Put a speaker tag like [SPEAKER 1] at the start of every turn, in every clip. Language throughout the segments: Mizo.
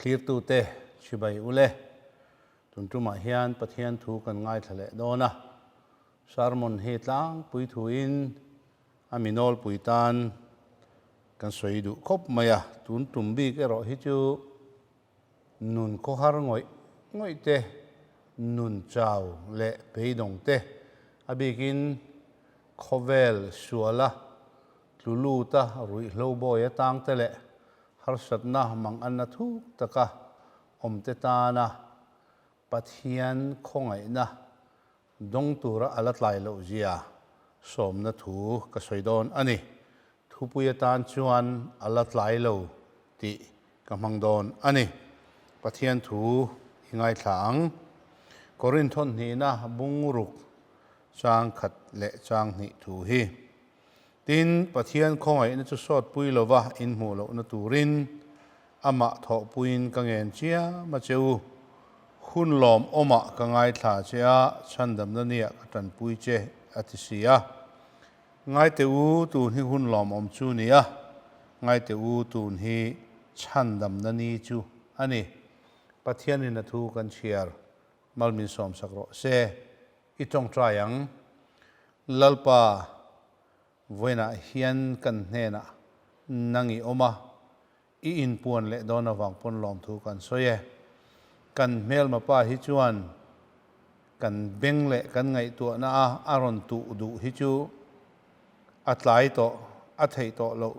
[SPEAKER 1] Thlirtute chibai ule. Tun tumah hian Pathian thu kan ngaithla leh dawn a. Sermon hi tlangpui thuin a mi nawlpui tan kan sawi duh khawp mai a. Tun tum bik erawh hi chu nun khawhar ngawih ngawih te, nun chau leh beidawng te, a bikin khawvel suala tlu luta ruihhlo bawi atang te leh harsatna manganna thuk taka awmte tana Pathian khawngaihna dawng tura a la tlai loh zia sawmna thu ka sawi dawn a ni. Thupui atan chuan a la tlai lo tih ka hmang dawn a ni. Pathian thu i ngaithla ang. Korinth hnihna bungruk chang khat leh chang hnih thu hi. Tin, Pathian khawngaihna chu sawtpui lova inhmuh lohna turin amah thawhpuiin ka ngen chiam a che u. Hun lawm awmah ka ngaithla che a, chhandamna nia ka tanpui che, a ti si a. Ngaite u, tun hi hun lawmawm chu ni a, ngaite u, tun hi chhandamna ni chu a ni. Pathianin a thu kan chhiar mal min sawmsak rawh se. I tawngtai ang. Lalpa, vawiinah hian kan hnenah nang i awm a, i inpuan leh dawn avang pawn lawmthu kan sawi e. Kan hmelma pa hi chuan kan beng leh kan ngaihtuahna a a rawn tuh duh hi chu a tlai tawh, a theih tawh loh,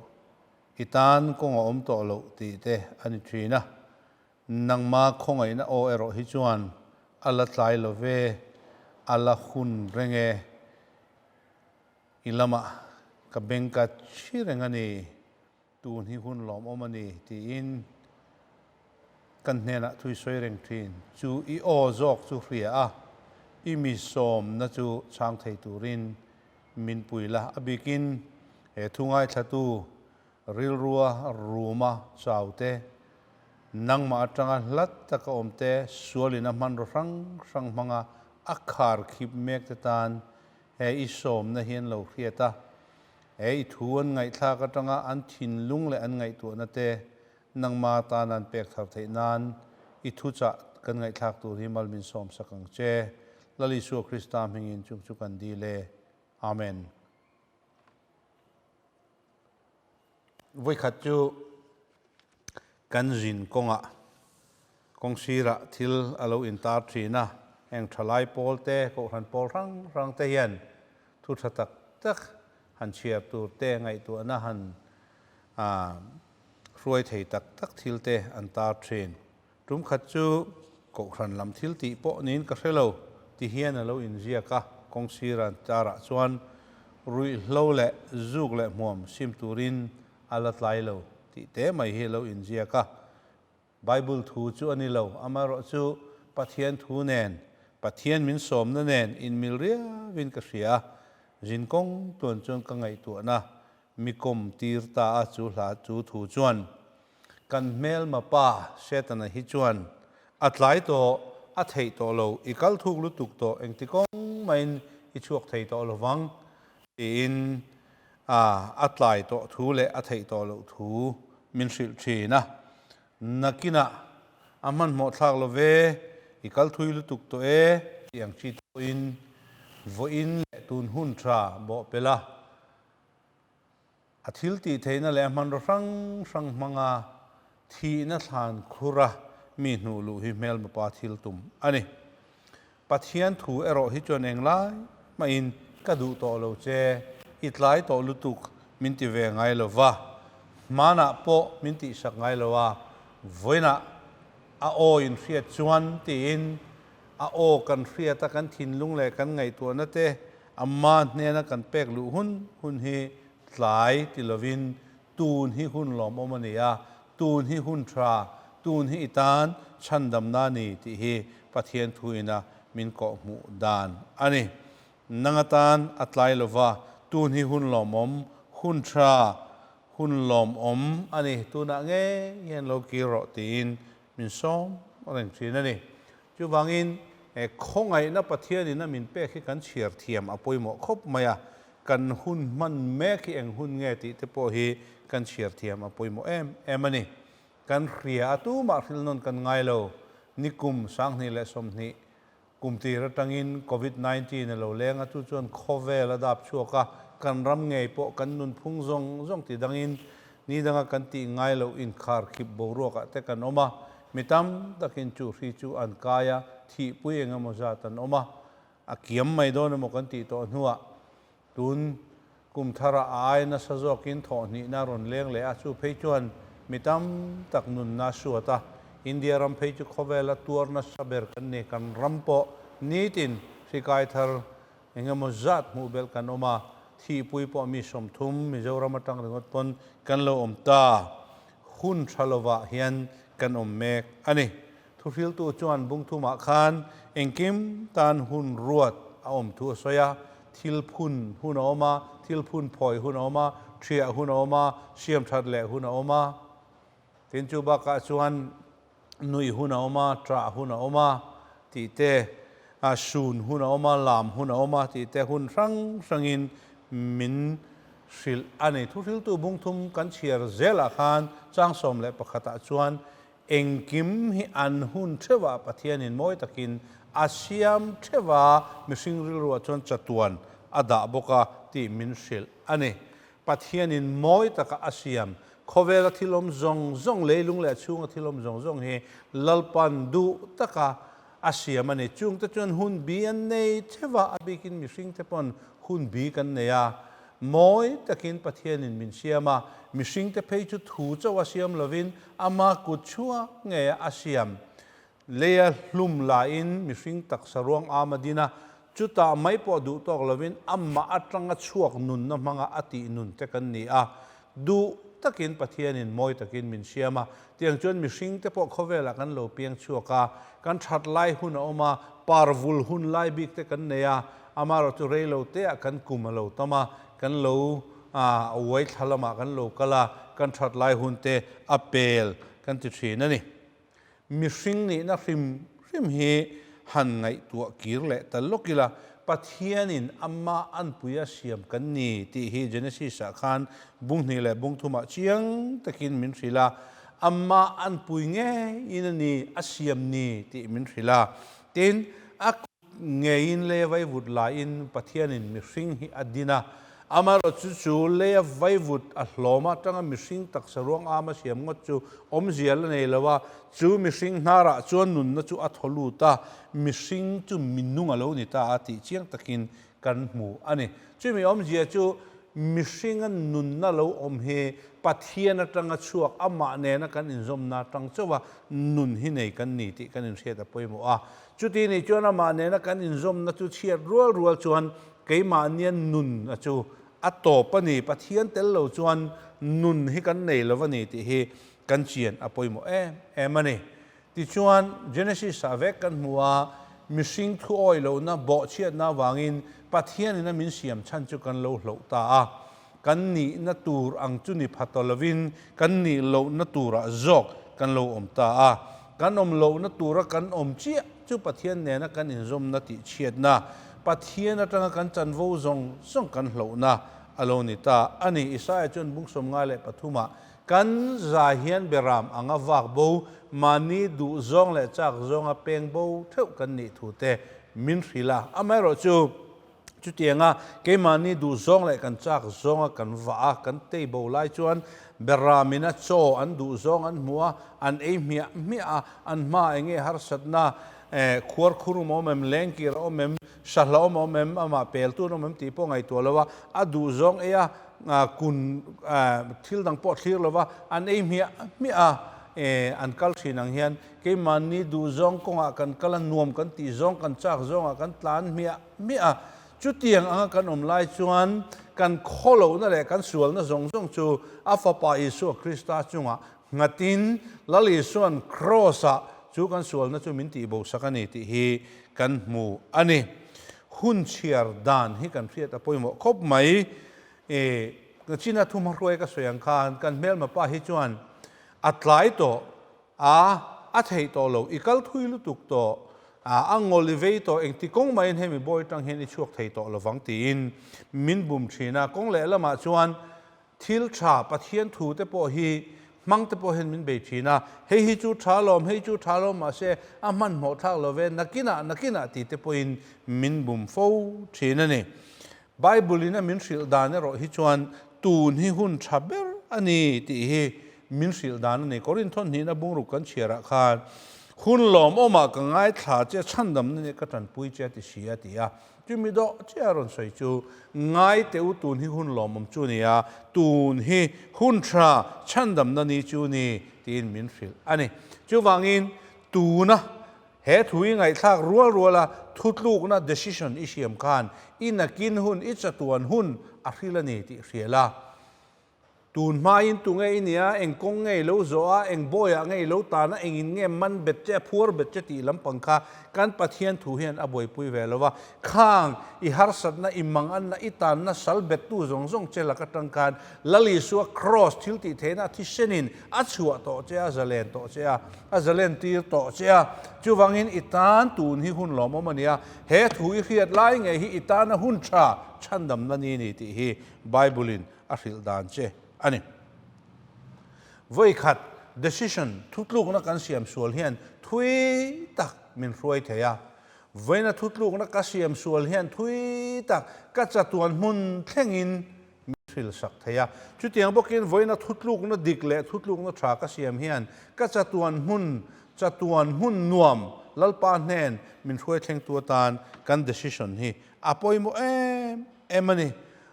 [SPEAKER 1] i tan kawng a awm tawh loh tih te a ni thin a. Nangma khawngaihna aw erawh hi chuan a la tlai lo ve, a la hun reng e. I lamah ka beng ka thi reng a ni, tun hi hun lawmawm a ni tiin kan hnenah thui sawi reng thin. Chu i aw zawk chu hria a, i mi sawmna chu chhang thei turin min pui la. A bikin he thu ngaithlatu Rilrua ruma chau te, nangmah atanga hlat taka awm te, sualin a hmanraw hrang hrang hmanga a khar khip mek te tan he i sawmna hi an lo hriat a. He i thu an ngaihthlak atanga an thinlung leh an ngaihtuahna te nangma tan an pek thar theih nan i thuchah kan ngaihthlak tur hi mal min sawmsak ang che. Lal Isua Krista hmingin chung chu kan dil e. Amen. Vawikhat chu kan zin kawngah kawng sirah thil a lo intar thin a, heng thalai pawl te, kohhran pawl hrang hrang te hian thu tha tak tak han chhiar tur te, ngaihtuahna han hruai thei tak tak thil te an tar thin. Tum khat chu kohhran lam thil tih pawh niin ka hre lo ti hian a lo inziak a, kawng sira tarah chuan ruihhlo leh zuk leh hmuam sim turin a la tlai lo tih te mai hi a lo inziak a. Bible thu chu a ni lo, amaherawhchu Pathian thu nen, Pathian min sawmna nen inmil riauin ka hria a, zin kawng tuan chuan ka ngaihtuahna mi kawm tir ta a chu hla chu thu chuan Kan hmelma pa Setana hi chuan a tlai tawh, a theih tawh lo, i kal thuk lutuk tawh, engti kawng maiin i chhuak thei tawh lo vang tiin a tlai tawh thu leh a theih tawh loh thu min hrilh thin a. Nakinah a hmanhmawh thlak lo ve, i kal thui lutuk tawh e tih ang chi te pawhin vawiin leh tun hun tha bawhpelh a. A thil tih theihna leh a hmanraw hrang hrang hmanga thihna thlan khura mi hnuh luh hi hmelmapa thil tum a ni. Pathian thu erawh hi chuan englai mahin ka duh tawh lo che, i tlai tawh lutuk min ti ve ngai lo va, hmanah pawh min tihsak ngai lo a, vawiinah a aw in hriat chuan tiin a aw kan hriat a kan thinlung leh kan ngaihtuahna te Ama hnena kan pek luh hun hun hi tlai ti lovin tun hi hun lawmawm a ni a, tun hi hun tha, tun hi i tan chhandamna a ni tih hi Pathian thuina min kawhhmuh dan a ni. Nang atan a tlai lova, tun hi hun lawmawm, hun tha, hun lawmawm a ni, tunah ngei hian lo kir rawh tiin min sawm reng thin a ni. Chuvangin, khawngaihna Pathianin a min pek hi kan chhiar thiam a pawimawh khawp mai a, kan hun hman mek hi eng hun nge tih te pawh hi kan chhiar thiam a pawimawh em em a ni. Kan hria a tumah hril nawn kan ngai lo. Nikum 2020 kum tir atangin Covid 19 a lo leng a, chu chuan khawvel a dap chhuak a, kan ram ngei pawh kan nunphung zawng zawng ti dangin ni danga kan tih ngai loh inkhar khip boruakah te kan awm a, mi tam takin chu hri chu an kai a, thihpui eng emaw zat an awm a, a kiam mai dawn emaw kan tih tawh hnuah Tun kum thara a ai nasa zawkin thawhhnihna rawn leng leh a, chu phei chuan mi tam tak nunna a suat a. India ram phei chu khawvela tuar nasa ber kan ni. Kan ram pawh nitin hrikai thar eng emaw zat hmuh belh kan awm a, thihpui pawh mi 30 Mizoram atang ringawt pawn kan lo awm ta. Hun tha lovah hian kan awm mek a ni. Thuhriltu chuan bungthumah khan engkim tan hun ruat a awm thu a sawi a, thil phun hun a awm a, thil phun phawi hun a awm a, ṭhiah hun a awm a, siam ṭhat leh hun a awm a. Tin, chu bakah chuan nuih hun a awm a, ṭah hun a awm a tih te, sun hun a awm a, lam hun a awm a tih te hun hrang hrangin min hrilh a ni. Thuhriltu bungthum kan chhiar zelah khan chang 11 ah chuan Engkim hi an hun theuhah Pathianin mawi takin a siam theuh a, mihring rilruah chuan chatuan a dah bawk a tih min hrilh a ni. Pathianin mawi taka a siam, khawvela thil awm zawng zawng, leilung leh a chhunga thil awm zawng zawng hi Lalpan duh taka a siam a ni. Chungte chuan hun bi an nei theuh a, a bikin mihringte pawn hun bi kan nei a. Mawi takin Pathianin min siam a, mihringte phei chu thu chauh a siam lovin ama kut chhuak ngeia a siam. Leia hlum laiin mihring taksa ruang am a din a, chutah mai pawh duh tawk lovin amah atanga chhuak nunna hmanga a tih nun te kan ni a. Duh takin Pathianin mawi takin min siam a, tiang chuan mihringte pawh khawvelah kan lo piang chhuak a, kan that lai hun a awm a, parvul hun lai bik te kan nei a, amaherawh chu rei lo teah kan kum a lo tam a, kan lo uai thla lamah kan lo kal a, kan that lai hun te a pel kan ti thin a ni. Mihring nihna hrim hrim hi han ngaihtuah kir leh ta lawk ila, Pathianin ama anpuia siam kan ni tih hi Genesis-ah khan bung hnih leh bung thumah chiang takin min hrilh a, ama anpui ngeiin a ni a siam ni tih min hrilh a. Tin, a kut ngeiin lei vaivut laiin Pathianin mihring hi a din a, Amaherawhchu chu leia vaivut a hlawm atanga mihring taksa ruang ama siam ngawt chu awmzia la nei lo a, chu mihring hnarah chuan nunna chu a thaw lut a, mihring chu minung a lo ni ta a tih chiang takin kan hmu a ni. Chumi awmzia chu mihringa nunna lo awm hi Pathian atanga chhuak amah nena kan inzawmna atang chauha nun hi nei kan ni tih kan inhriat a pawimawh a. Chuti nih chuan amah nena kan inzawmna chu chhiat rual rual chuan Keimahnia nun a chu a tawp a ni, Pathian tel lo chuan nun hi kan nei lo a ni tih hi kan chian a pawimawh em em a ni. Tichuan, Genesis-ah vek kan hmu a, mihring thu awih lohna bawhchhiatna avangin Pathianin a min siam chhan chu kan lo hloh ta a. Kan nihna tur ang chu ni pha tawh lovin kan nih lohna turah zawk kan lo awm ta a. Kan awm lohna tura kan awm chiah chu Pathian nena kan inzawmna tihchhiatna, Pathian atanga kan chanvo zawng zawng kan hlohna a lo ni ta a ni. Isaia chuan bung 53 ah, Kan za hian beram anga vak bo, mahni duh zawng leh chak zawnga peng bo theuh kan nih thu te min hrilh a. Amaherawhchu, Chutianga keimahni duh zawng leh kan chak zawnga kan vah a, kan tei bo lai chuan Beramina chaw an duh zawng an hmu a, an ei hmiah hmiah a, an hma eng nge harsatna, khuar khurum a awm em, lengkir a awm em, sahla awm a awm em, amah peltu an awm em tih pawh ngaihtuah lo a, a duh zawng ei a, kun thil dang pawh thlir lo va, an ei hmiah hmiah a, an kal thin ang hian keimahni duh zawng kawngah kan kal a, nuam kan tih zawng, kan chak zawngah kan tlan hmiah hmiah a, chutiang anga kan awm lai chuan kan khawlohna leh kan sualna zawng zawng chu a Fapa Isua Krista chungah nghatin Lal Isua'n Kraws-ah chu kan sualna chu min tihbosak a ni tih hi kan hmu a ni. Hun chhiar dan hi kan hriat a pawimawh khawp mai. E, China thumhruai ka sawi ang khan kan hmelma pa hi chuan a tlai tawh A, a theih tawh lo, i kal thui lutuk tawh, a, a ngawl i vei tawh, engti kawng mahin hemi bawi tang hian i chhuak thei tawh lovang tiin min bum thin a. Kawng lehlamah chuan thil tha Pathian thu te pawh hi Hmang te pawh hian min bei thin a, hei hi chu tha lawm, hei chu tha lawm mahse a hmanhmawh thlak lo ve, nakinah, nakinah ti te pawhin min bum fo thin a ni. Bible in a min hrilh dan erawh hi chuan tun hi hun tha ber a ni tih hi min hrilh dan a ni. Korinthon hnihna bungruk kan chhiarah khan hun lawmawmah ka ngaithla che, chhandamna nih ka tanpui che a ti si a ti a. Chumi dawh chiah a rawn sawi chu, Ngai teh u tun hi hun lawmawm chu a ni a, tun hi hun tha chhandamna ni chu ni tiin min hrilh a ni. Chuvangin tuna he thu i ngaihthlak rual ruala thutlukna, decision, i siam khan i nakin hun, i chatuan hun a hril a ni tih hria la. Tun hmain tunge i nia, eng kawng nge i lo zawh a, eng bawiah nge i lo tan a, engin nge man bet che a, phuar bet che tih lampang kha kan Pathian thu hian a buaipui ve lo va. Khang, i harsatna, i manganna, i tanna sal bettu zawng zawng che lak atang khan Lal Isua Kraws thil tih theihna a thisenin a chhuah tawh che a, a zalen tawh che a, a zalen tir tawh che a. Chuvangin i tan tun hi hun lawmawm a nia, he thu i hriat lai ngei hi i tana hun tha chhandamna ni ni tih hi Bible-in a hrilh dan che a ni. Vawikhat decision thutlukna kan siam sual hian thui tak min hruai thei a, vawiina thutlukna ka siam sual hian thui tak ka chatuan hmun thlengin min hrilh sak thei a. Chutiang bawkin vawiina thutlukna dik leh thutlukna tha ka siam hian ka chatuan hmun chatuan hmun nuam Lalpa hnen min hruai thlengtu atan kan decision hi a pawimawh em em a ni.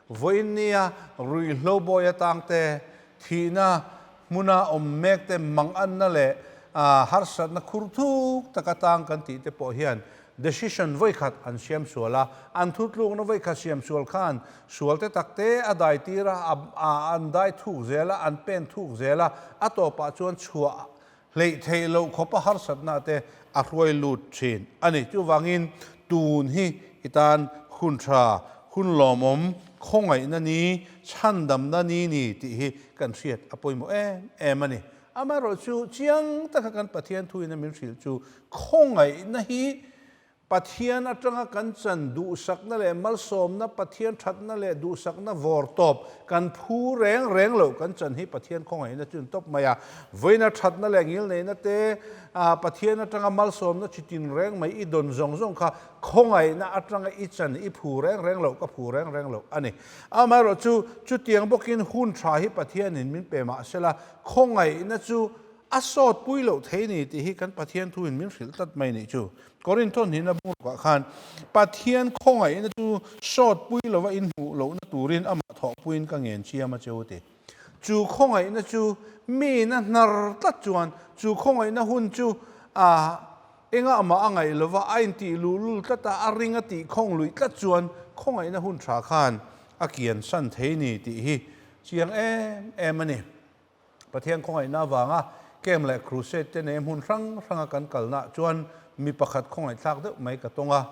[SPEAKER 1] Vawiin nia ruihhlo bawi atangte, thihna hmuna awm mekte manganna leh harsatna khur thuk tak atang kan tih te pawh hian decision vawikhat an siam sual a, an thutlukna vawikhat siam sual khan sual te takte a dai tir a, an dai thuk zel a, an pen thuk zel a, a tawpah chuan chhuah hleih theih loh khawpa harsatna te a hruai lut thin a ni. Chuvangin tun hi i tan hun tha, hun lawmawm, khawngaihna ni, chhandamna ni ni tih hi kan hriat a pawimawh em em a ni. Amaherawhchu chiang taka kan Pathian thuin a min hrilh chu khawngaihna hi Pathian atanga kan chan duhsakna leh malsawmna, Pathian thatna leh duhsakna vawr tawp kan phu reng reng loh kan chan hi Pathian khawngaihna chu tawp mai a. Vawiina thatna leh ngilneihna te, Pathian atanga malsawmna chi tin reng mai i dawn zawng zawng kha khawngaihna atanga i chan i phu reng reng loh, ka phu reng reng loh a ni. Amaherawhchu, chutiang bawkin hun tha hi Pathianin min pe mahsela khawngaihna chu A sawt pui loh thei ni tih hi kan Pathian thuin min hrilh tlat mai nih chu. Korinth hnihna bungrukah khan Pathian khawngaihna chu sawt pui lova inhmuh lohna turin amah thawhpuiin ka ngen chiam a che u ti. Chu khawngaihna chu miin a hnar tlat chuan chu khawngaihna hun chu a enga amah a ngaih lova a intih luhlul tlat a, a ring a tih khawng luih tlat chuan khawngaihna hun tha khan a kian san thei ni tih hi chiang em em a ni. Pathian khawngaihna avanga camp leh crusade te nei hmun hrang hranga kan kalnaah chuan mi pakhat khawngaihthlak deuh mai ka tawng a.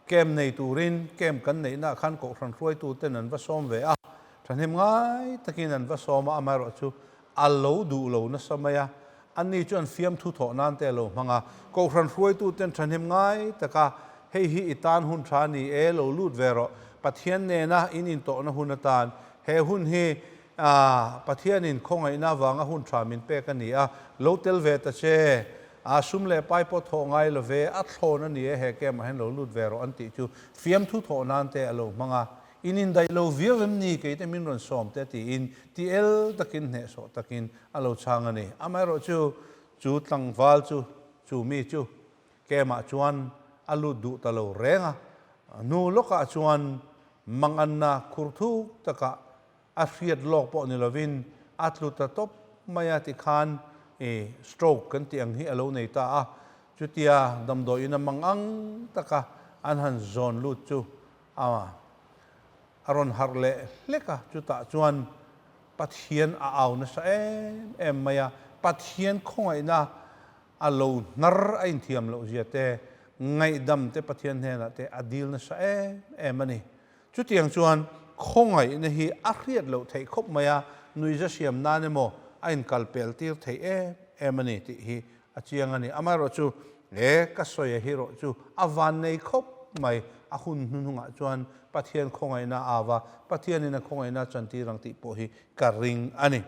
[SPEAKER 1] Camp nei turin camp kan neihnaah khan kohhran hruaituten an va sawm ve a, thahnem ngai takin an va sawm a, amaherawhchu a lo duh lo nasa mai a, anni chuan fiamthu thawh nan te a lo hmang a. Kohhran hruaituten thahnem ngai taka hei hi i tan hun tha a ni e, lo lut ve rawh, Pathian nena in intawhna hun atan he hun hi A, Pathianin khawngaihna avanga hun tha min pek a ni a, lo tel ve ta che. A, sum leh pai pawh thawh ngai lo ve, a thlawn a ni e, he camp ah hian lo lut ve rawh an tih chu fiamthu thawh nan te a lo hmang a. In indaih lo viau em ni, kei te min rawn sawm te tiin ti el takin hnehsawh takin a lo chhang a ni. Amaherawhchu, chu tlangval chu, chu mi chu camp ah chuan a lut duh ta lo reng a, hnu lawkah chuan manganna khur thuk takah A hriat lawk pawh ni lovin a tlu ta tawp mai a tikhan i stroke kan tih ang hi a lo nei ta a, chutia damdawiin a mang ang taka an han zawn lut chu a a rawn harh leh hlek a, chutah chuan Pathian a au nasa em em mai a, Pathian khawngaihna a lo hnar a inthiam loh zia te, ngaihdam te Pathian hnenah te a dil nasa em em a ni. Chutiang chuan khawngaihna hi a hriat loh theih khawp mai a, nuihza siam nan emaw a inkal pel tir theih em em a ni tih hi a chiang a ni. Amaherawhchu he ka sawi a hi rawh chu a vannei khawp mai, a hun hnuhnungah chuan Pathian khawngaihna a ava, Pathianin a khawngaihna a chantir ang tih pawh hi ka ring a ni.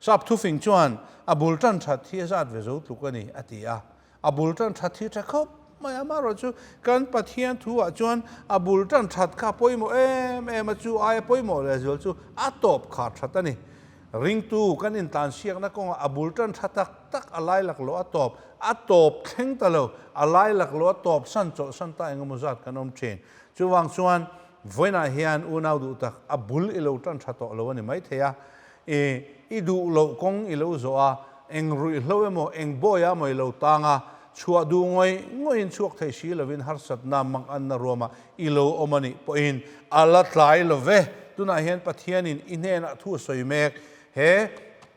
[SPEAKER 1] Sap thufing chuan a bul tan that hi a zat ve zo tluk a ni, a ti a. A bul tan that hi tha khawp mai a, amaherawhchu kan Pathian thu ah chuan a bul tan that kha pawimawh em em a, chu aia pawimawh lehzual chu a tawp khar that a ni. Ringtu kan intlansiakna kawngah a bul tan tha tak tak a lai laklawh a tawp, a tawp thleng ta lo, a lai laklawh a tawp san chawlh san ta engemaw zat kan awm thin. Chuvang chuan vawiinah hian unau duh tak a bul i lo tan tha tawh lo a ni maithei a, i i duh loh kawng i lo zawh a, eng ruihhlo emaw eng bawiah emaw i lo tang a, chhuah duh ngawih ngawihin chhuak thei si lovin harsatna mang anna ruamah i lo awm a nih pawhin a la tlai lo ve. Tunah hian Pathianin i hnenah thu a sawi mek. He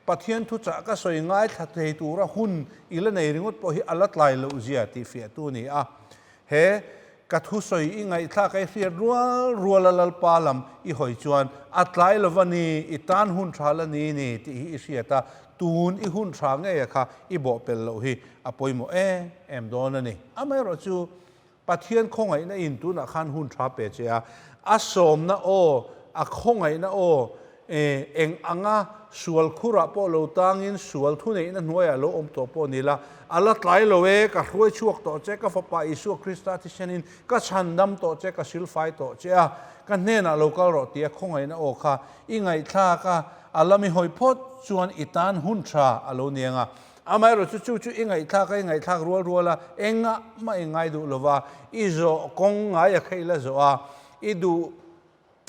[SPEAKER 1] Pathian thuchah ka sawi ngaithla thei tura hun i la nei ringawt pawh hi a la tlai loh zia tih fiahtu a ni a. He ka thusawi i ngaihthlak a i hriat rual rual a Lalpa lam i hawi chuan a tlai lo va ni, i tan hun tha la ni ni tih hi i hriat a, tun i hun tha ngei a kha i bawhpelh loh hi a pawimawh em em dawn a ni. Amaherawhchu Pathian khawngaihna in tunah khan hun tha pe che a, a sawmna aw, a khawngaihna aw, eng anga sual khurah pawh lo tangin sual thuneihna hnuaiah lo awm tawh pawh ni la, a la tlai lo e, ka hruai chhuak tawh che, ka fapa Isua Krista thisenin ka chhandam tawh che, ka silfai tawh che a, ka hnenah lo kal rawh tia khawngaihna aw kha i ngaihthlak a, a lam i hawi phawt chuan i tan hun tha a lo niang a. Amaherawhchu chu chu i ngaihthlak a, i ngaihthlak rual rual a, engah mah i ngai duh lova, i zawh kawng ngai a kha i la zawh a, i duh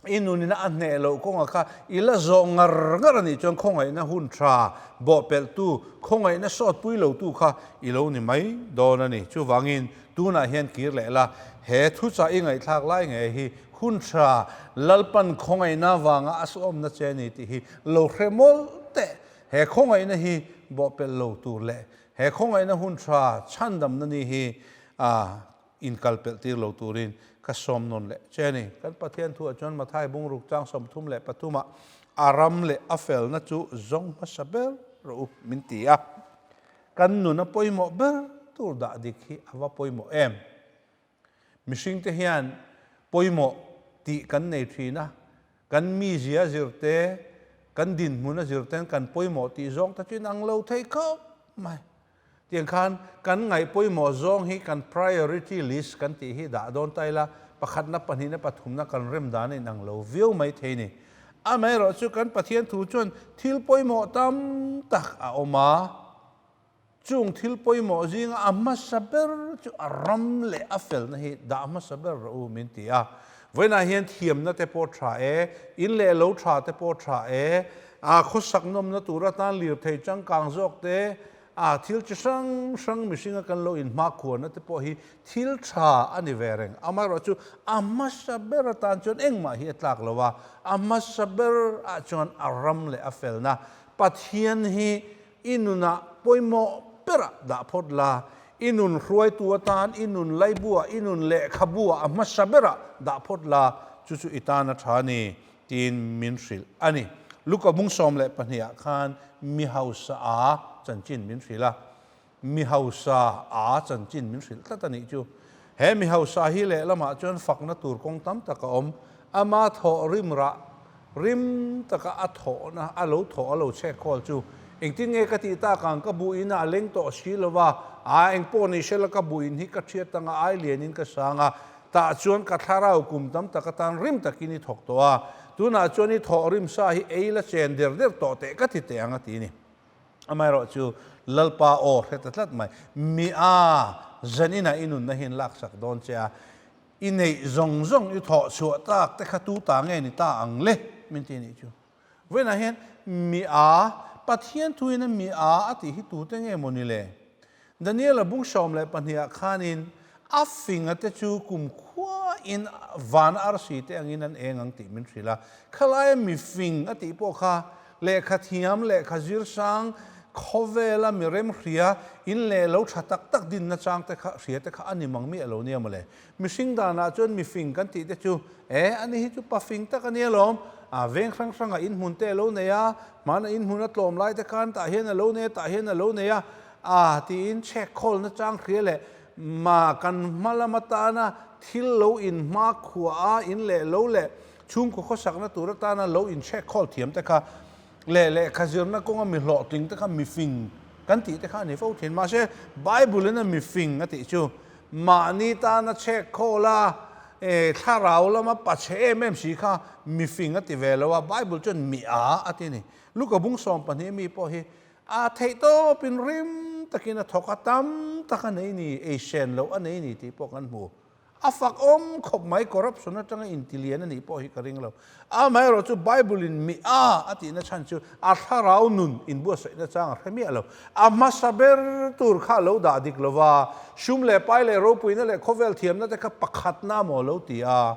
[SPEAKER 1] i nunina a hneh loh kawnga kha i la zawh ngar ngar a nih chuan khawngaihna hun tha bawhpelhtu, khawngaihna sawtpui lotu kha i lo ni mai dawn a ni. Chuvangin tunah hian kir leh la, he thuchah i ngaihthlak lai ngei hi hun tha Lalpan khawngaihna vanga a sawmna che a ni tih hi lo hre mawlh teh. He khawngaihna hi bawhpelh lo tur leh he khawngaihna hun tha chhandamna ni hi inkalpelh tir lo turin ka sawm nawn leh che a ni. Kan Pathian thuah chuan Mathai bungruk chang 33 ah a ram leh a felna chu zawng hmasa ber rawh u min ti a. Kan nuna pawimawh ber tur dah dik hi a va pawimawh em? Mihringte hian pawimawh tih kan nei thin a, kan mizia zirte, kan dinhmun a zirten kan pawimawh tih zawng ta chu inang lo thei khawp mai. Tiang khan kan ngaih pawimawh zawng hi kan priority list kan tih hi dah dawn ta ila, pakhatna, pahnihna, pathumna kan rem dan a inang lo viau mai thei ni. Amaherawhchu kan Pathian thu chuan thil pawimawh tam tak a awm a. Chung thil pawimawh zinga a hmasa ber chu a ram leh a felna hi dah hmasa ber rawh u min ti a. Vawiinah hian thiamna te pawh tha e, in leh lo tha te pawh tha e, a khawsak nawmna tur atan lirthei changkang zawk te, a thil chi hrang hrang mihringa kan lo inhmakhuana te pawh hi thil tha a ni ve reng. Amaherawhchu a hmasa ber atan chuan engmah hi a tlak lo a, a hmasa ber ah chuan a ram leh a felna Pathian hi I nunah pawimawh berah dah phawt la, i nun hruaitu atan, i nun laibuah, i nun lehkhabuah a hmasa berah dah phawt la, chu chu i tan a tha a ni, tiin min hrilh a ni. Luka bung 12 ah khan mi hausa a chanchin min hrilh a, mi hausa a chanchin min hrilh tlat a nih chu. He mi hausa hi lehlamah chuan fakna tur kawng tam tak a awm, ama thawh rim rah Rim taka a thawhna, a lo thawh, a lo chhek khawl chu engtin nge ka tih tak ang, ka buh in a leng tawh si lo va, aa eng pawh ni hrela ka buh in hi ka thiat anga ai lian in ka sang a, tah chuan ka thlarau kum tam tak atan rim takin i thawk tawh a, tunah chuan i thawh rim sa hi ei la chen der der tawh teh ka ti teh ang a ti ni. Amaherawh chu Lalpa aw hre ta tlat mai, mi a zaninah i nunna hi an laksak dawn che a, I neih zawng zawng i thawh chhuah tak te kha tu ta nge ni ta ang le? Min ti anih chu. Vawiinah hian mi a, Pathian thuin a mi a a tih hi tute nge maw ni le? Daniel-a bung 12 ah khanin a finga te chu kum khuain van arsi te angin an eng ang tih min hrilh a. Khalaia mi fing a tih pawh kha Lehkha thiam, lehkha zir sang, khawvela mi rem hria, in leh lo tha tak tak dinna chang te kha hria te kha a ni mang miah lo nia mawle. Mihring danah chuan mi fing kan tih te chu, e, ani hi chu pa fing tak a nia lawm, a veng hrang hrangah in hmun te a lo nei a, hmana in hmun a tlawm lai te khan tah hian a lo nei a, tah hian a lo nei a, a tiin chhek khawlna chang hria leh ma kan hma lam atana thil lo in hma khuah a, in leh lo leh Chhungkaw khawsakna tur atana lo inchhek khawl thiam te kha leh lehkha zirna kawnga mi hlawhtling te kha mifing kan tih te kha a ni fo thin. Mahse, Bible-in a mifing a tih chu mahni tana chhek khawl a, thlarau lama pachhe em em si kha mifing a ti ve lo a, Bible chuan mi a a ti a ni. Luka bung 12 mi pawh hi a theih tawpin rim takin a thawk a, tam tak a nei ni, ei sen loh a nei ni tih pawh kan hmu. A fak awm khawp mai, corruption atanga intilian a nih pawh hi ka ring lo. Amaherawh chu Bible in mi a a tihna chhan chu a thlarau nun inbuatsaihna chang a hre miah lo. A hmasa ber tur kha a lo dah dik lo va, sum leh pai leh ropuina leh khawvel thiamna te kha pakhatna maw lo ti a,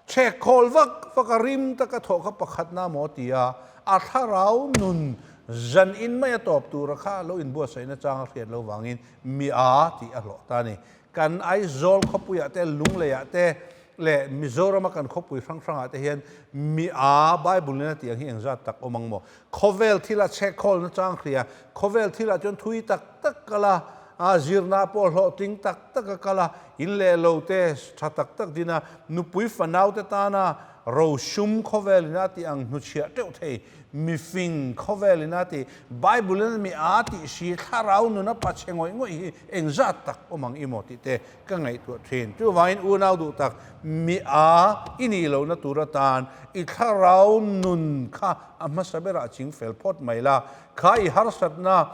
[SPEAKER 1] chhek khawl vak vak a rim taka thawh kha pakhatna maw ti a, a thlarau nun zan in mai a tawp tura kha lo inbuatsaihna chang a hriat lo vangin mi a tih a hlawh ta a ni. Kan Aizawl khawpuiah te, Lungleiah te leh Mizorama kan khawpui hrang hrangah te hian mi a Bible in a tih ang hi engzat tak awm ang maw? Khawvel thila chhek khawlna chang hria, khawvel thilah chuan thui tak tak kal a, a zirna pawh hlawhtling tak tak a kal a, in leh lo te tha tak tak din a, nupui fanau te tana rosum khawvel in a tih ang hnuchhiah teuh thei, mifing khawvel in a tih Bible in mi a tih si thlarau nuna pachhe ngawih ngawih hi engzat tak awm ang i maw tih te ka ngaihtuah thin. Chuvangin unau duh tak mi a i nih lohna tur atan i thlarau nun kha a hmasa berah ching fel phawt mai la, kha i harsatna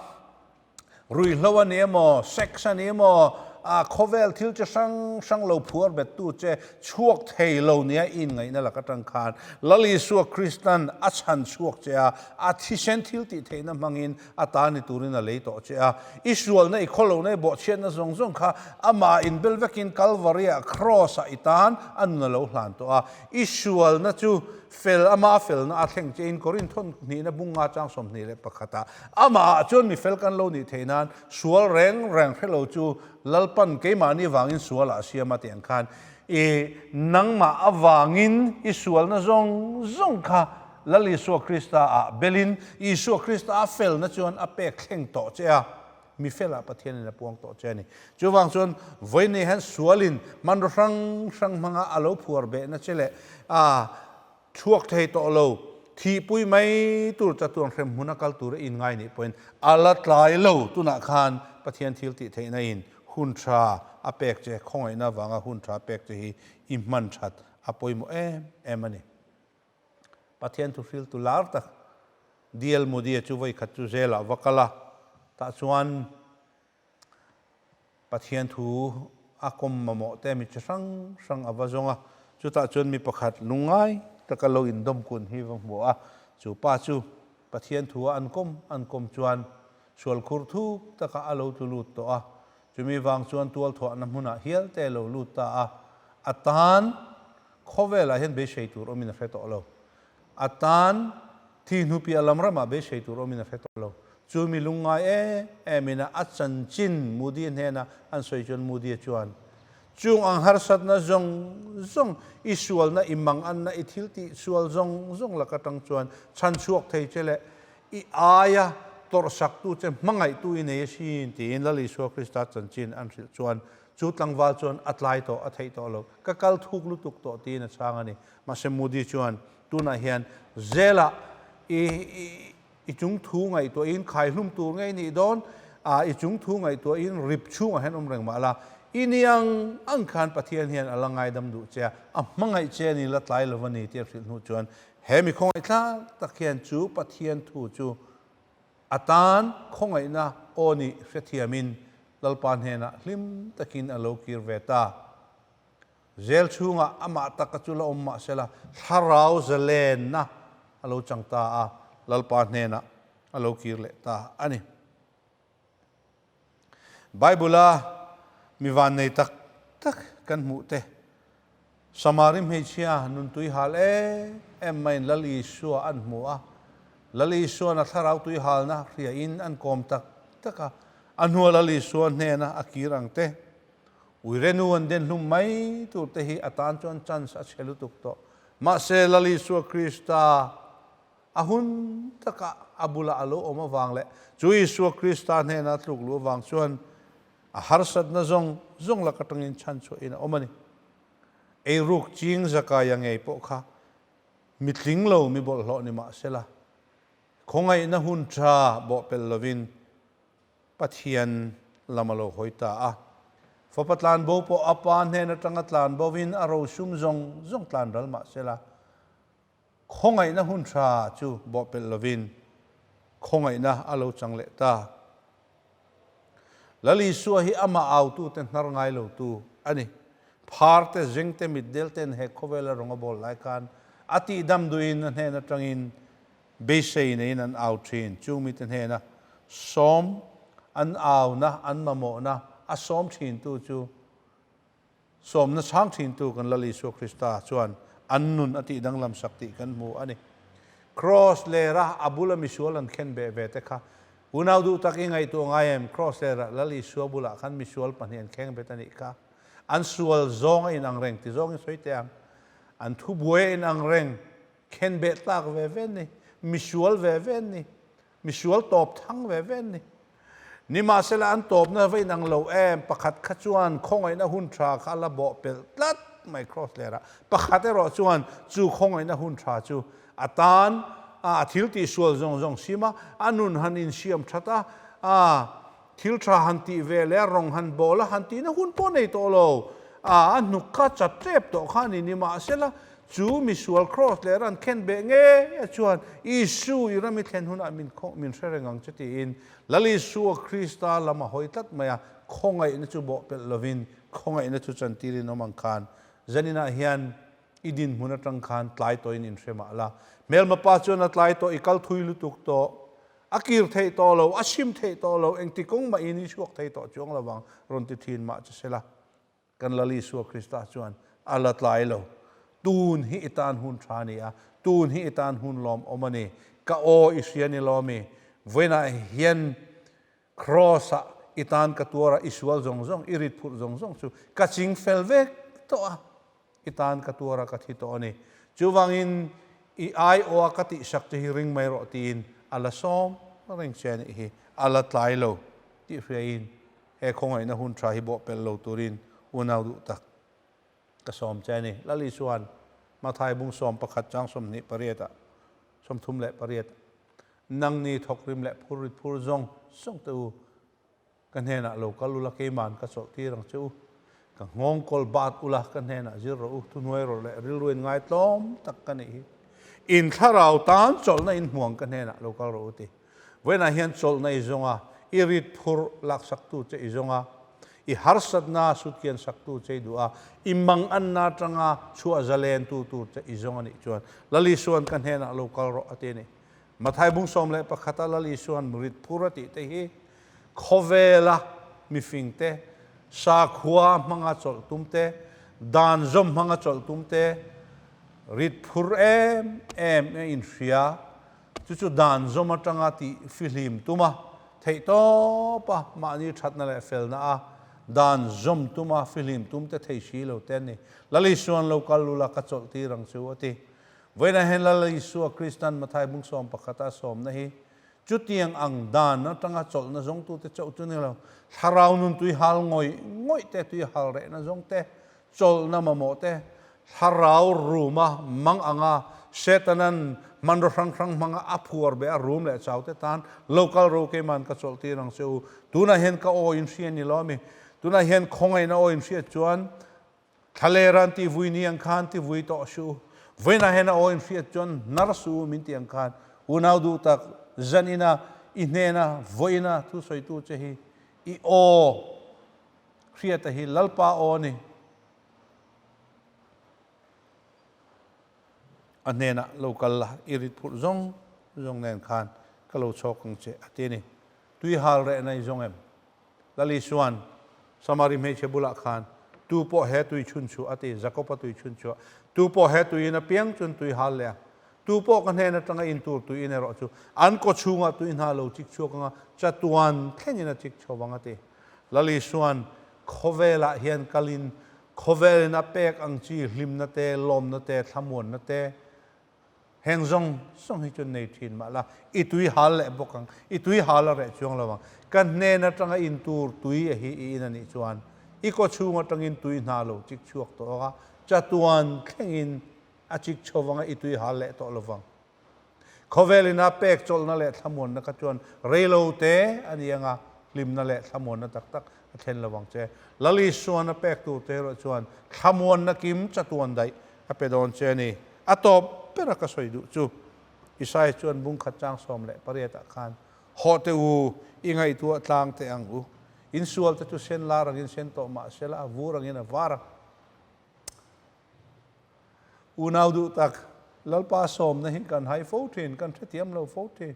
[SPEAKER 1] Ruihhlo a ni emaw, sex a ni emaw, a khawvel thil chi hrang hrang lo phuar bettu che chhuak thei lo nia i inngaihna lak atang khan Lal Isua Kristan a chhan chhuak che a, a thisen thil tih theihna hmangin a ta ni turin a lei tawh che a. I sualna, i khawlohna, i bawhchhiatna zawng zawng kha amah inbel vekin Kalvari-ah, Kraws-ah i tan a nun a lo hlan tawh a. I sualna chu Fel ama felna a thleng che in Korinth thawn hnihna bung nga chang 21 ah amah ah chuan mi fel kan lo nih theih nan sual reng reng hre lo chu Lalpan keimahni vangin sual ah a siam a tih ang khan i nangmah avangin i sualna zawng zawng kha Lal Isua Krista ah belin Isua Krista a felna chuan a pek thleng tawh che a. Mi felah Pathianin a puang tawh che a ni. Chuvang chuan vawiin hian sualin hmanraw hrang hrang hmanga a lo phuar behna che leh a chhuak thei tawh lo, thihpui mai tur chatuan hrem hmuna kal tura inngai nih pawhin a la tlai lo. Tunah khan Pathian thil tih theihna in hun tha a pek che, khawngaihna avanga hun tha pek che hi i hman that a pawimawh em em a ni. Pathian thu hriltu lar tak DL Moody-a chu vawi khat chu zelah va kal a, tah chuan Pathian thu a kawm mamawh te mi chi hrang hrang a va zawng a, chutah chuan mi pakhat lungngai taka lo indawm kun hi va hmu a, chu pa chu Pathian thu a an kawm an kawm chuan sual khur thuk taka a lo tlu lut tawh a, chumi vang chuan tualthuahna hmunah hial te a lo lut ta a, a tan Khawvelah hian beisei tur awmin a hre tawh lo. A tan thi hnu piah lam ramah beisei tur awmin a hre tawh lo. Chu mi lungngai em emin a a chanchin Moody hnena an sawi chuan Moody chuan, Chung ang harsatna zawng zawng, i sualna, i manganna, i thil tih sual zawng zawng lak atang chuan chhan chhuak thei che leh i aia tawrhsaktu che hmangaihtu i nei asin tiin Lal Isua Krista chanchin an hrilh chuan Chu tlangval chuan a tlai tawh, a theih tawh lo. Ka kal thuk lutuk tawh tiin a chhang a ni. Mahse Moody chuan tunah hian zelah i i chung thu ngaihtuahin khaihlum tur ngei nih dawn a, i chung thu ngaihtuahin rip chhungah hian awm reng mah la, i ni ang ang khan Pathian hian a la ngaidam duh che a, a hmangaih che a ni la tlai lo a ni tih a hrilh hnu chuan he mi khawngaihthlak tak hian chu Pathian thu chu A tan khawngaihna aw nih hrethiamin Lalpa hnenah hlim takin a lo kir ve ta. Zel chhungah amah taka chu la awm mah sela thlarau zalenna a lo chang ta a, Lalpa hnenah a lo kir leh ta a ni. Bible-a mi vannei tak tak kan hmuh te, Samari hmeichhia nun tui hal em em maiin Lal Isua an hmu a, Lal Isua'n a thlarau tui halna hriain an kawm tak tak a, a hnua Lal Isua hnena a kir ang te, uire nu an den hlum mai tur te hi a tan chuan chance a chhe lutuk tawh. Mahse Lal Isua Krista A hun takah a bulah a lo awm avang leh chu Isua Krista hnena tluk luh avang chuan a harsatna zawng zawng lak atangin chhanchhuahin a awm a ni. Eiruk ching Zakaia ngei pawh kha mi tling lo, mi bawlhhlawh ni mah sela, Khawngaihna hun tha bawhpelh lovin Pathian lam a lo hawi ta a. Fapa tlanbo pawh a pa hnen atanga tlanbovin a rosum zawng zawng tlan ral mah sela, khawngaihna hun tha chu bawhpelh lovin khawngaihna a lo chang leh ta. Lal Isua hi amah autute hnar ngai lotu a ni. Phar te, zeng te, mitdel ten he khawvela rawng a bawl lai khan a tihdam duhin a hnen atangin beisei neiin an au thin. Chung mite hnena sawm an auna, an mamawhna a sawm thintu chu sawmna chhang thintu kan Lal Isua Krista chuan an nun a tih danglam sak tih kan hmu a ni. Kraws lera a bula misual an khen beh ve te kha unau duh tak i ngaihtuah ngai em? Kraws lera Lal Isua bulah khan misual pahnih an kheng bet a nih kha. An sual zawng a inang reng ti zawngin sawi teh ang. An thubuai a inang reng. Khen beh tlak ve ve an ni. Misual ve ve an ni. Misual tawp thang ve ve an ni. Nimahsela an tawpna va inang lo em, pakhat kha chuan khawngaihna hun tha kha a la bawh pelh tlat mai Kraws lerah. Pakhat erawh chuan chu khawngaihna hun tha chu a tan a thil tihsual zawng zawng sim a, a nun han insiam that a, a thil tha han tih ve leh a rawng han bawl a han tihna hun pawh nei tawh lo. A a hnuk kha chat tep tawh kha a ni. Nimahsela Chu misual Kraws leh ran khen beh ngei a chuan Isu i ram i thlen hunah min min hre reng ang che tiin Lal Isua Krista lam a hawi tlat mai a, khawngaihna chu bawhpelh lovin khawngaihna chu chantirin awm ang khan zaninah hian i dinhmun atang khan tlai tawhin inhre mah la. Hmelma pa chuan a tlai tawh i kal thui lutuk tawh, a kir theih tawh lo, a sim theih tawh lo, engti kawng mahin i chhuak thei tawh chuang lovang rawn ti thin mah che sela. Kan Lal Isua Krista chuan a la tlai lo. Tun hi i tan hun tha a ni a, tun hi i tan hun lawmawm a ni. Ka aw i hria ni lawmi, vawiinah hian Kraws-ah i tan ka tuar a, i sual zawng zawng, i rit phurh zawng zawng chu ka ching fel vek tawh a, i tan ka tuar a, ka thi tawh a ni. Chuvangin i aiawha ka tihsak che hi ring mai rawh tiin a la sawm reng che a nih hi, a la tlai lo tih hriain He khawngaihna hun tha hi bawhpelh lo turin unau duh tak ka sawm che a ni. Lal Isua'n Mathai bung 11 chang 28 ah, 38, Nangni thawkrim leh phur rit phur zawng zawng te u, ka hnenah lo kal ula keima'n ka chawlh tir ang che u. Ka nghawng kawl bat ula ka hnenah zir rawh u, thuhnuai rawh leh rilru in ngaitlawm tak ka nih hi. In thlarau tan chawlhna in hmuang ka hnenah lo kal rawh u ti. Vawiinah hian chawlhna i zawng a, i rit phurh laksaktu che i zawng a, i harsatna sutkiansaktu che i duh a, i manganna atanga chhuah zalentu tur che i zawng a nih chuan Lal Isua'n ka hnenah lo kal rawh a ti a ni. Mathai bung 11 a Lal Isua'n rit phur a tih te hi khawvela mifing te, sakhua hmanga chawlh tum te, dan zawm hmanga chawlh tum te, rit phur em em a inhria. Chu chu dan zawm atanga tih fihlim tuma theihtawpa mahni thatna leh felna a dan zawm tuma fihlim tum te thei si lo te an ni. Lal Isua'n lo kal lula ka chawlh tir ang chu a ti. Vawiinah hian Lal Isua Krista'n Mathai bung 11 a sawmna hi chutiang ang dan atanga chawlhna zawngtute chauh chu ni lo, thlarau nun tui hal ngawih ngawih te, tui hal rehna zawng te, chawlhna mamawh te, thlarau ruma mang anga Setanan hmanraw hrang hrang hmanga a phuar beh a rum leh chau te tan lo kal ro keiman ka chawlh tir ang che u. Tunah hian ka aw in hria ni lo ami? Tunah hian khawngaihna aw in hriat chuan thlalera an tihvui ni ang khan tivui tawh suh u. Vawiinah hian a aw in hriat chuan hnar suh u min tih ang khan unau duh tak zan ina i hnena vawiina thusawitu che hi i aw Hriata hi Lalpa aw a ni. A hnenah lo kal la, i rit phurh zawng zawng nen khan ka lo chhawk ang che, a ti a ni. Tui hal rehna i zawng em? Lal Isua'n Samari hmeichhe bulah khan, Tu pawh he tui chhun chhuah, a ti, Jakob-a tui chhun chhuah. Tu pawh he tuiin a piang chuan tui hal leh ang. Tu pawh ka hnen atanga in tur tui in erawh chu an kaw chhungah tui hna lo chik chhuak anga chatuan thlengin a chik chho vang, a ti. Lal Isua'n khawvelah hian kalin khawvelin a pek ang chi hlimna te, lawmna te, thlamuanna te heng zawng zawng hi chu nei thin mah la, i tui hal leh bawk ang, i tui hal a reh chuang lo ang. Ka hnen atanga in tur tui a hi i in a nih chuan i kaw chhung atangin tui hna lo chik chhuak tawh ang a, chatuan thlengin a chik chho vang a, i tui hal leh tawh lo vang. Khawvel ina pek chawlhna leh thlamuanna kha chuan reilo te a ni anga hlimna leh thlamuanna tak tak a thlen lo ang che. Lal Isuan a pek tur te erawh chuan thlamuanna kim chatuan daih a pe dawn che a ni. A tawp bera ka sawi duh chu Isaiah chuan bung khat chang 18 ah khan, Hawh teh u, i ngaihtuah tlang teh ang u. In sual te chu sen lar angin sen tawh mah sela a vur angin a var ang. Unau duh tak, Lalpa sawmna hi kan hai fo thin, kan hrethiam lo fo thin.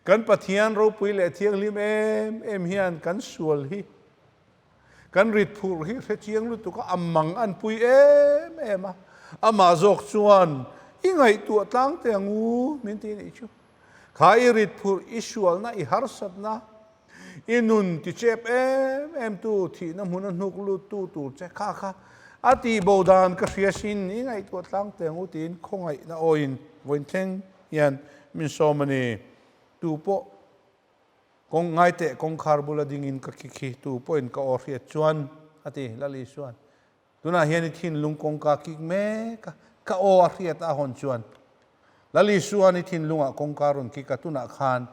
[SPEAKER 1] Kan Pathian ropui leh thianghlim em em hian kan sual hi, kan rit phurh hi hrechiang lutuk a, a mang an pui em em a. Amah zawk chuan, I ngaihtuah tlang teh ang u, min ti nih chu. Kha i rit phurh, i sualna, i harsatna, I nun ti chep em em tu, thihna hmuna hnuk lut tu tur che kha kha a tih bo dan ka hria sin, i ngaihtuah tlang teh ang u tiin khawngaihna awiin vawiin thleng hian min sawm a ni. Tu pawh kawng ngai teh kawngkhar bula dingin ka khi khi tu pawhin ka aw hriat chuan a ti Lal Isuan. Tunah hian i thinlung kawngka kik mek a, ka aw a hriat a hawn chuan Lal Isuan i thinlungah kawngka rawn kik a, tunah khan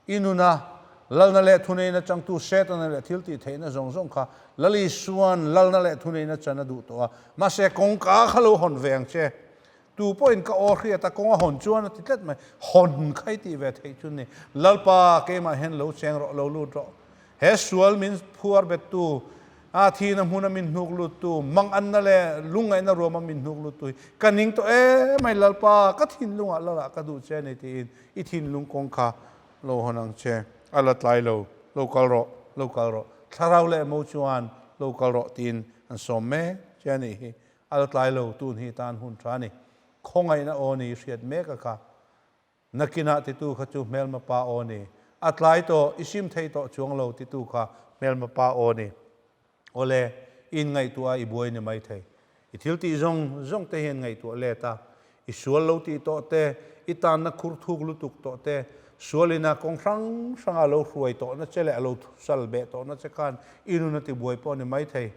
[SPEAKER 1] i nuna lalna leh thuneihna changtu Setana leh thil tih theihna zawng zawng kha Lal Isuan lalna leh thuneihna chan a duh tawh a, mahse kawngka kha lo hawn ve ang che. Tu pawhin ka aw hriat a, kawng a hawn chuan a ti tlat mai. Hawn kha i tih ve theih chu ni. Lalpa, keimah hian lo cheng rawh, lo lut rawh. He sual min phuar bettu, a thihna hmuna min hnuk luttu, manganna leh lungngaihna ruama min hnuk luttu hi ka ning tawh emai Lalpa, ka thinlungah Lalah ka duh che a ni tiin i thinlung kawng kha lo hawn ang che. A la tlai lo, lo kal rawh, lo kal rawh, thlarau leh mo chuan lo kal rawh tiin an sawm mek che a nih hi. A la tlai lo, tun hi tan hun tha a ni. Khawngaihna aw ni hriat mek a kha. Nakinah titu kha chu hmelma pa aw ni. A tlai tawh, i sim thei tawh chuang lo titu kha hmelma pa aw ni. Awle, i inngaihtuah a i buai ni mai thei. I thil tih zawng zawng te hian ngaihtuah let a, i sual lo tih tawh te, i tanna khur thuk lutuk tawh te, sualina kawng hrang hranga lo hruai tawhna che leh a lo sal beh tawhna che khan i nun a tibuai pawh ni mai thei.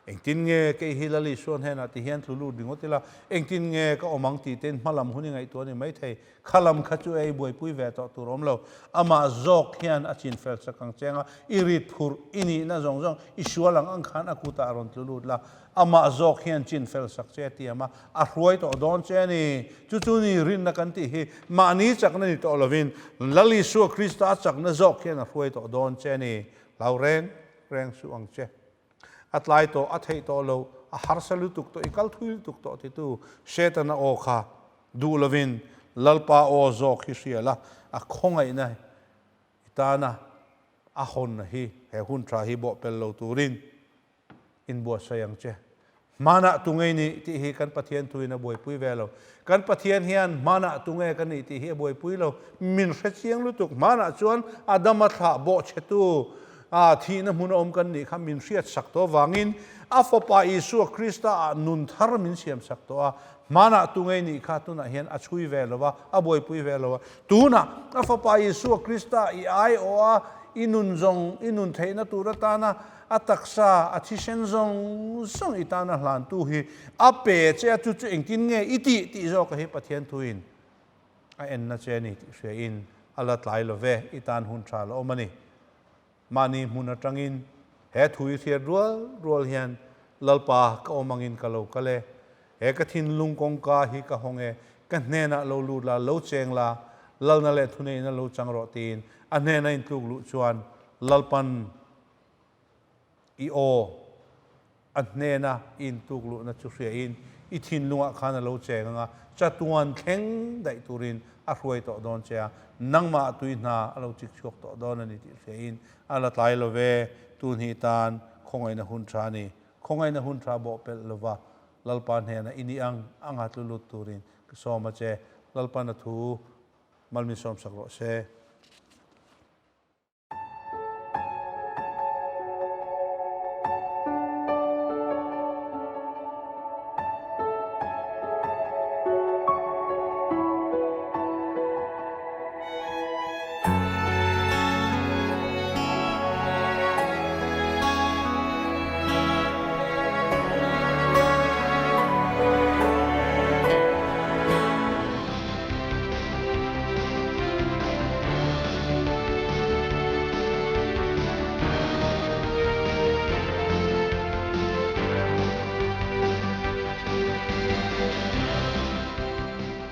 [SPEAKER 1] Engtin nge kei hi Lal Isua hnenah ti hian tlu lut ringawt ila, engtin nge ka awm ang tih tein hma lam hun i ngaihtuah a ni maithei. Kha lam kha chu ei buaipui ve tawh tur awm lo. Amah zawk hian a chin fel chak ang cheng a, i rit phurh, i nihna zawng zawng, i sual ang ang khan a kutah a rawn tlu lut la. Amah zawk hian chin fel sak che a tiam a, a hruai tawh dawn che a ni. Chu chu ni rinna kan tih hi mahni chakna ni tawh lovin Lal Isua Krista chakna zawk hian a hruai tawh dawn che a ni. Hlau reng reng suh ang che. A tlai tawh, a theih tawh lo, a harsa lutuk tawh, i kal thui lutuk tawh titu Setana aw kha duh lovin Lalpa aw zawk hi hria la, a khawngaihna i tana a hawnna hi he hun tha hi bawhpel lo turin inbuatsaih ang che. Hmanah tunge i nih tih hi kan Pathian thuin a buaipui ve lo. Kan Pathian hian hmanah tunge ka nih tih hi a buaipui lo. Min hre chiang lutuk. Hmanah chuan Adama thlah bawhchhetu a thihna hmuna awm kan nih kha min hriat sak tawh avangin a Fapa Isua Krista ah nun thar min siam sak tawh a. Hmanah tunge i nih kha tunah hian a chhui ve lo a, a buaipui ve lo a. Tunah a Fapa Isua Krista i aiawh a, i nun zawng, i nun theihna tur atana A taksa, a thisen zawng zawng i tana hlantu hi a pe che a, chu chu engtin nge i tih tih zawka hi Pathian thuin a enna che a ni tih hriain a la tlai lo ve, i tan hun tha la awm a ni. Mahni hmun atangin he thu i hriat rual rual hian Lalpa ka awm angin ka lo kal e, he ka thinlung kawngka hi ka hawng e, ka hnenah lo lut la, lo cheng la, lalna leh thuneihna lo chang rawh tiin a hnena intluk luh chuan Lalpan I aw a hnena i intuk luhna chu hriain i thinlungah khan a lo cheng ang a, chatuan thleng daih turin a hruai tawh dawn che a, nangmah tui hna a lo chik chhuak tawh dawn a ni tih hriain a la tlai lo ve. Tun hi tan khawngaihna hun tha a ni. Khawngaihna hun tha bawhpelh lova Lalpa hnena i nih ang anga tlu lut turin ka sawm a che. Lalpan a thu malmin sawmsak rawh se.